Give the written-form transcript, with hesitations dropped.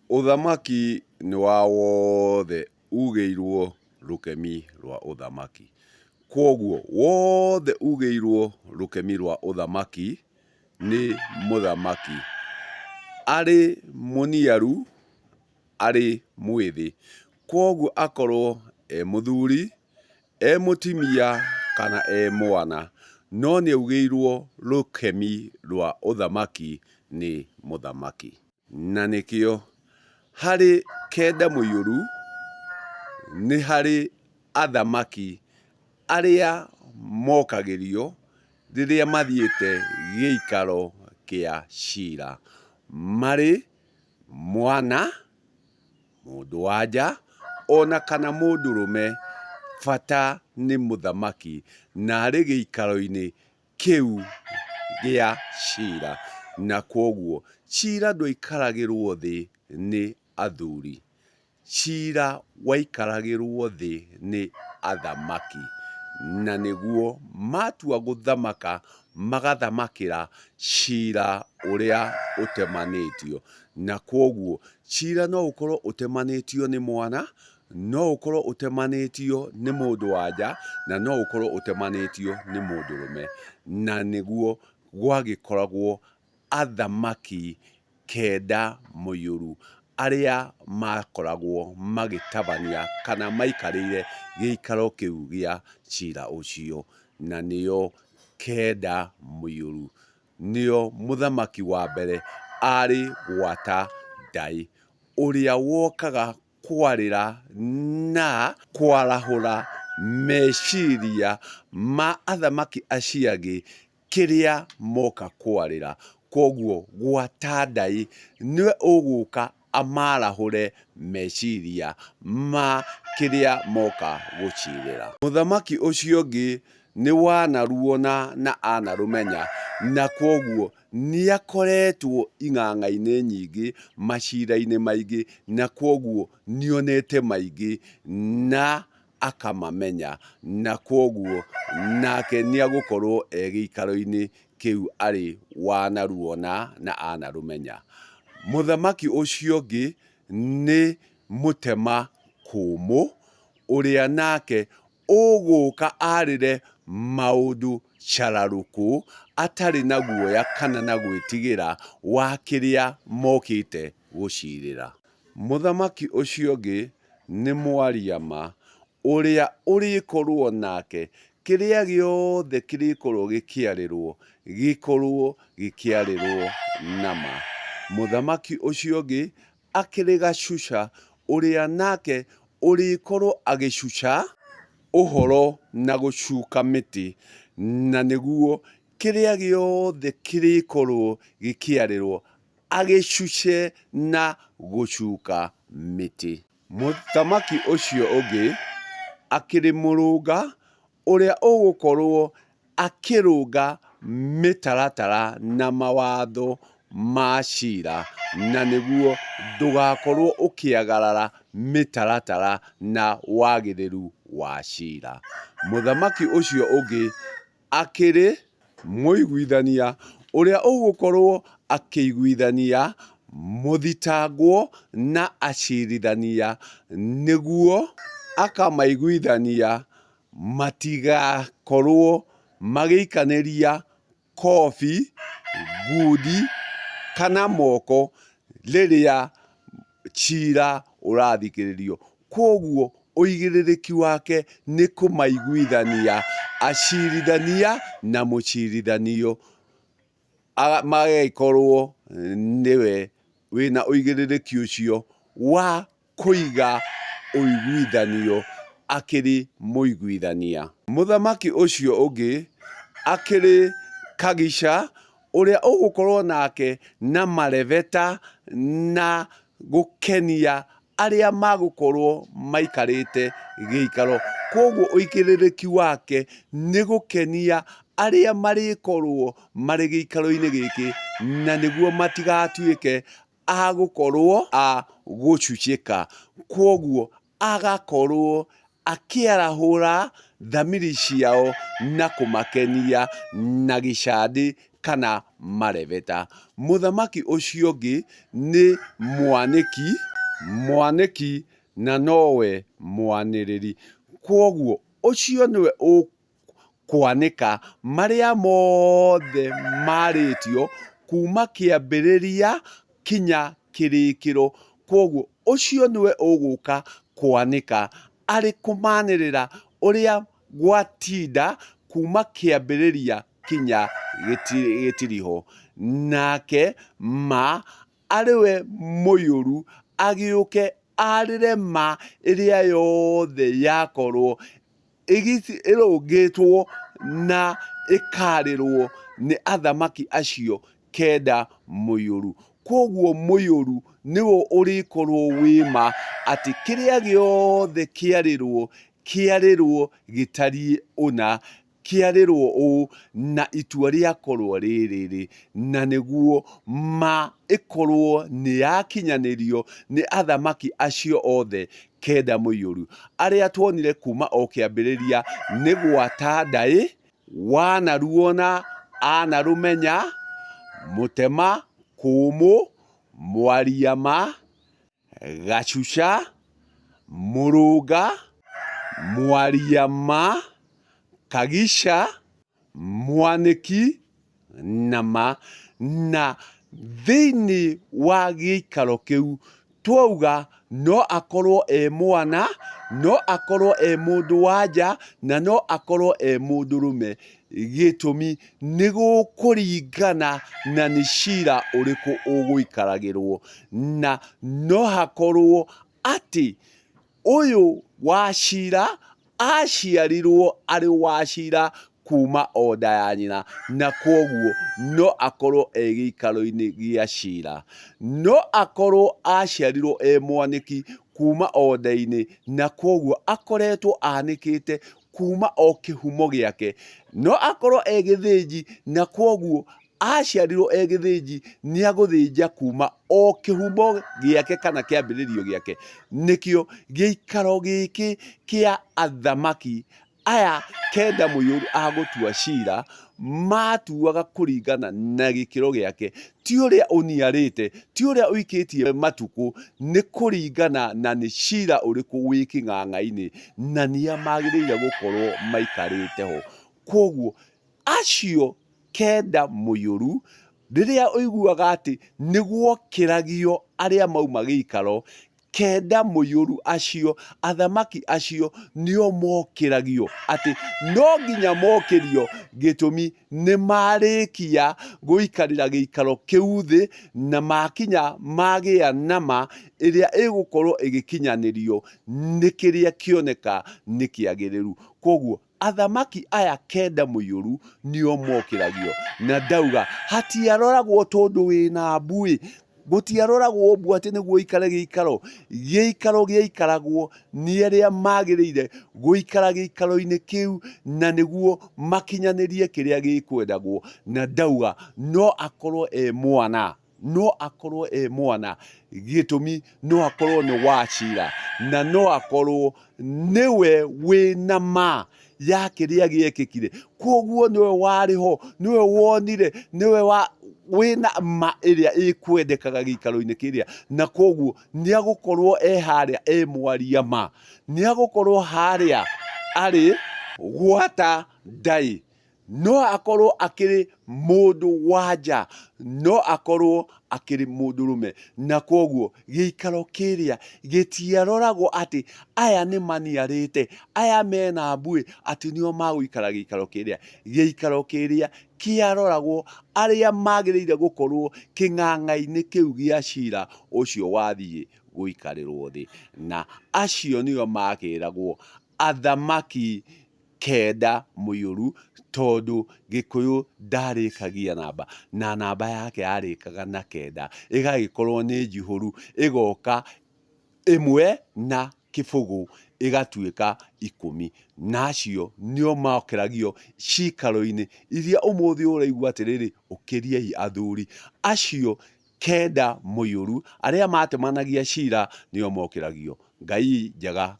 Ũthamaki nĩ wa wothe ugĩirwo rũkemi rwa ũthamaki. Kwoguo wothe ugĩirwo rũkemi rwa ũthamaki nĩ mũthamaki, arĩ mũniaru, arĩ mwĩthĩ. Kwoguo akorwo e mũthuri, e mũtimia kana e mwana, no nĩaugĩirwo rũkemi rwa ũthamaki nĩ mũthamaki. Na nĩkĩo harĩ kenda mũiyũru nĩ harĩ athamaki arĩa mokagĩrio rĩrĩa mathiĩte gĩikaro kĩa cira, marĩ mwana, mũndũ wa nja ona kana mũndũrũme, bata nĩ mũthamaki na arĩ gĩikaro-inĩ kĩu gĩa cira, na kwoguo cira ndwaikaragĩrwo thĩ nĩ athuri, cira waikaragĩrwo thĩ nĩ athamaki, na nĩguo matua gũthamaka magathamakĩra cira ũrĩa ũtemanĩtio, na kwoguo cira no ũkorwo ũtemanĩtio nĩ mwana, No ũkorwo ũtemanĩtio nĩ mũndũ wa nja na no ũkorwo ũtemanĩtio nĩ mũndũrũme. Na nĩguo gwagĩkoragwo athamaki kenda mũiyũru arĩa makoragwo magĩtabania kana maikarĩire gĩikaro kĩu gĩa cira ũcio, na nĩo kenda mũiyũru. Nĩo mũthamaki wa mbere arĩ Gwata Ndai, ũrĩa wokaga kwarĩra na kwarahũra meciria ma athamaki acio angĩ kĩrĩa moka kwarĩra. Kwoguo gwata ndai nĩwe ũgũka amarahũre meciria ma kĩrĩa moka gũcirĩra. Mũthamaki ũcio ũngĩ nĩ wanaruona na anarũmenya na kwoguo Nĩakoretwo ing'ang'a-inĩ nyingĩ, macira-inĩ maingĩ, na kwoguo nĩonete maingĩ na akamamenya, na kwoguo nake nĩagũkorwo e gĩikaro-inĩ kĩu arĩ wanaruona na anarũmenya. Mũthamaki ũcio ũngĩ nĩ Mũtema Kũmũ, ũrĩa nake ũgũka arĩre maũndũ cararũkũ atarĩ na guoya kana na gwĩtigĩra wa kĩrĩa mokĩte gũcirĩra. Mũthamaki ũcio ũngĩ nĩ mwaria ma, ũrĩa ũrĩkorwo nake kĩrĩa gĩothe kĩrĩkorwo gĩkĩarĩrwo gĩkorwo gĩkĩarĩrwo na ma. Mũthamaki ũcio ũngĩ akĩrĩ gacuca ũrĩa nake ũrĩkorwo agĩcuca ũhoro na gũcuka mĩtĩ, na nĩguo kĩrĩa gĩothe kĩrĩkorwo gĩkĩarĩrwo agĩcuce na gũcuka mĩtĩ. Mũthamaki ũcio ũngĩ akĩrĩ mũrũnga ũrĩa ũgũkorwo akĩrũnga mĩtaratara na mawatho ma cira, na nĩguo ndũgakorwo ũkĩagarara mĩtaratara na wagĩrĩru wa cira. Mũthamaki ũcio ũngĩ akĩrĩ mũiguithania ũrĩa ũgũkorwo akĩiguithania mũthitangwo na acirithania nĩguo akamaiguithania matigakorwo magĩikanĩria kobi, ngundi kana moko rĩrĩa cira ũrathikĩrĩrio. Kwoguo ũigĩrĩrĩki wake nĩ kũmaiguithania acirithania na mũcirithanio magagĩkorwo nĩwe wĩna ũigĩrĩrĩki ũcio wa kũiga ũiguithanio akĩrĩ mũiguithania. Mũthamaki ũcio ũngĩ akĩrĩ Kagica ũrĩa ũgũkorwo nake na marebeta na gũkenia arĩa magũkorwo maikarĩte gĩikaro. Kwoguo ũigĩrĩrĩki wake nĩ gũkenia arĩa marĩkorwo marĩ gĩikaro-inĩ gĩkĩ na nĩguo matigatuĩke a gũkorwo a gũcucĩka. Kwoguo agakorwo akĩarahũra thamiri ciao na kũmakenia na gĩcandĩ. kana marebeta. Mũthamaki ũcio ũngĩ nĩ Mwanĩki, Mwanĩki na nowe mwanĩrĩri. Kwoguo ũcio nĩwe ũkwanĩka marĩa mothe marĩtio kuma kĩambĩrĩria kinya kĩrĩkĩro. Kwoguo ũcio nĩwe ũgũka kwanĩka arĩ kũmanĩrĩra ũrĩa gwatinda kuma kĩambĩrĩria kinya gĩtiriho. Nake ma arĩ we mũiyũru agĩũke arĩre ma ĩrĩa yothe yakorwo ĩrũngĩtwo na ĩkarĩrwo nĩ athamaki acio kenda mũiyũru. Kwoguo mũiyũru nĩwe ũrĩkorwo wĩ ma atĩ kĩrĩa gĩothe kĩarĩrwo, kĩarĩrwo gĩtariĩ ũna, kĩarĩrwo ũũ, na itua rĩakorwo rĩ rĩrĩ, na nĩguo ma ĩkorwo nĩ yakinyanĩrio nĩ athamaki acio othe kenda mũiyũru, arĩa tuonire kuma o kĩambĩrĩria nĩ gwata ndaĩ, wanaruona anarũmenya, mũtema kũmũ, mwaria ma, gacuca, mũrũnga, mwaria ma, kagica, mwanĩki, na ma. Na thĩinĩ wa gĩikaro kĩu twauga no akorwo e mwana, no akorwo e mũndũ wa nja, na no akorwo e mũndũrũme. Gĩtũmi nĩ gũkũringana na nĩ cira ũrĩkũ ũgũikaragĩrwo. Na no hakorwo atĩ ũyũ wa cira aciarirwo arĩ wa cira kuma o nda ya nyina na kwoguo no akorwo e gĩikaro-inĩ gĩa cira. No akorwo aciarirwo e mwanĩki kuma o nda-inĩ na kwoguo akoretwo anĩkĩte kuma o kĩhumo gĩake. No akorwo e gĩthĩnji na kwoguo aciarirwo e gĩthĩnji nĩ agũthĩnja kuma o kĩhumo gĩake kana kĩambĩrĩrio gĩake. Nĩkĩo gĩikaro gĩkĩ kĩa athamaki aya kenda mũiyũru a gũtua cira matuaga kũringana na gĩkĩro gĩake, ti ũrĩa ũniarĩte, ti ũrĩa ũikĩtie matukũ, nĩ kũringana na nĩ cira ũrĩkũ wĩ kĩng'ang'a-inĩ na nĩa magĩrĩire gũkorwo maikarĩte ho. Kwoguo acio kenda mũiyũru, rĩrĩa ũiguaga atĩ nĩ gwokĩragio arĩa mauma gĩikaro, kenda mũiyũru acio, athamaki acio nĩo mokĩragio, atĩ no nginya mokĩrio, gĩtũmi nĩ marĩkia gũikarĩra gĩikaro kĩu thĩ, na makinya magĩa na ma ĩrĩa ĩgũkorwo ĩgĩkinyanĩrio nĩ kĩrĩa kĩoneka nĩ kĩagĩrĩru. Kwoguo Athamaki aya kenda mũiyũru nĩo mokĩragio. Na ndauga hatiaroragwo tondũ wĩna mbuĩ, gũtiaroragwo mbu atĩ nĩguo ũikare gĩikaro. Gĩikaro gĩaikaragwo nĩ arĩa magĩrĩire gũikara gĩikaro-inĩ kĩu na nĩguo makinyanĩrie kĩrĩa gĩkwendagwo. Na ndauga no akorwo e mwana. No akorwo e mwana, gĩtũmi no akorwo nĩ wacira na no akorwo nĩwe wĩna ma ya kĩrĩa gĩekĩkire, kwoguo nĩwe warĩ ho, nĩwe wonire, nĩwe wa wĩna ma ĩrĩa ĩkwendekaga gĩikaro-inĩ kĩrĩa, na kwoguo nĩ agũkorwo e harĩa e mwaria ma, nĩ agũkorwo harĩa arĩ gwata ndaĩ. No akorwo akĩrĩ mũndũ wa nja, no akorwo akĩrĩ mũndũrũme, na kwoguo gĩikaro kĩrĩa gĩtiaroragwo atĩ aya nĩ maniarĩte, aya mena mbuĩ atĩ nĩo magũikara gĩikaro kĩrĩa. Gĩikaro kĩrĩa kĩaroragwo arĩa magĩrĩire gũkorwo kĩng'ang'a-inĩ kĩu gĩa cira ũcio wathiĩ gũikarĩrwo thĩ, na acio nĩo makĩragwo athamaki kenda mũiyũru tondũ Gĩkũyũ ndarĩkagia namba, na namba yake yarĩkaga na kenda, ĩgagĩkorwo nĩ njihũru, ĩgoka ĩmwe na kĩbũgũ ĩgatuĩka ikũmi. Na acio nĩo mokĩragio cikaro-inĩ iria ũmũthĩ ũraigua atĩrĩrĩ, ũkĩriai athuri. Acio kenda mũiyũru arĩa matemanagia cira nĩo mokĩragio. Ngai njega.